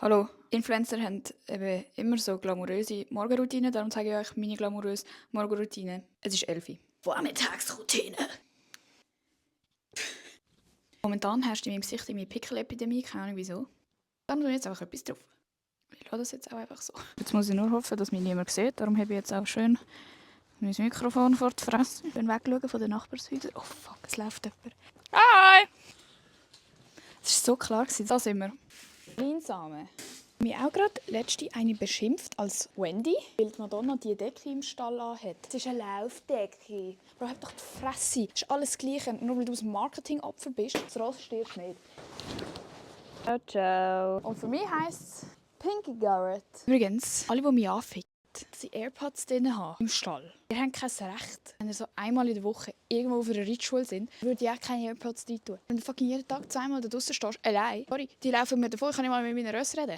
Hallo, Influencer haben eben immer so glamouröse Morgenroutinen, darum zeige ich euch meine glamouröse Morgenroutine. Es ist 11 Uhr. Vormittagsroutine. Momentan herrscht in meinem Gesicht eine Pickel-Epidemie, keine Ahnung wieso. Dann tue ich jetzt einfach etwas drauf. Ich lasse das jetzt auch einfach so. Jetzt muss ich nur hoffen, dass mich niemand sieht, darum habe ich jetzt auch schön mein Mikrofon vor die Fresse. Ich bin wegschauen von den Nachbarshäusern. Oh fuck, es läuft jemand. Hi! Es war so klar, da sind wir. Leinsamen. Mich auch gerade letzte eine beschimpft als Wendy, weil die Madonna die Decke im Stall anhat. Das ist eine Laufdecke. Bro, hab doch die Fresse. Das ist alles Gleiche. Nur weil du aus dem Marketing-Opfer bist, das Ross stirbt nicht. Ciao, ciao. Und für mich heisst es Pinky Garrett. Übrigens, alle, die mich anficken, dass ich AirPods drin habe im Stall. Ihr habt kein Recht. Wenn ihr so einmal in der Woche irgendwo für eine Reitschule sind, würde ich auch keine AirPods rein tun. Wenn du fucking jeden Tag zweimal da draußen stehst, allein, sorry, die laufen mir davor, ich kann nicht mal mit meinen Rössen reden.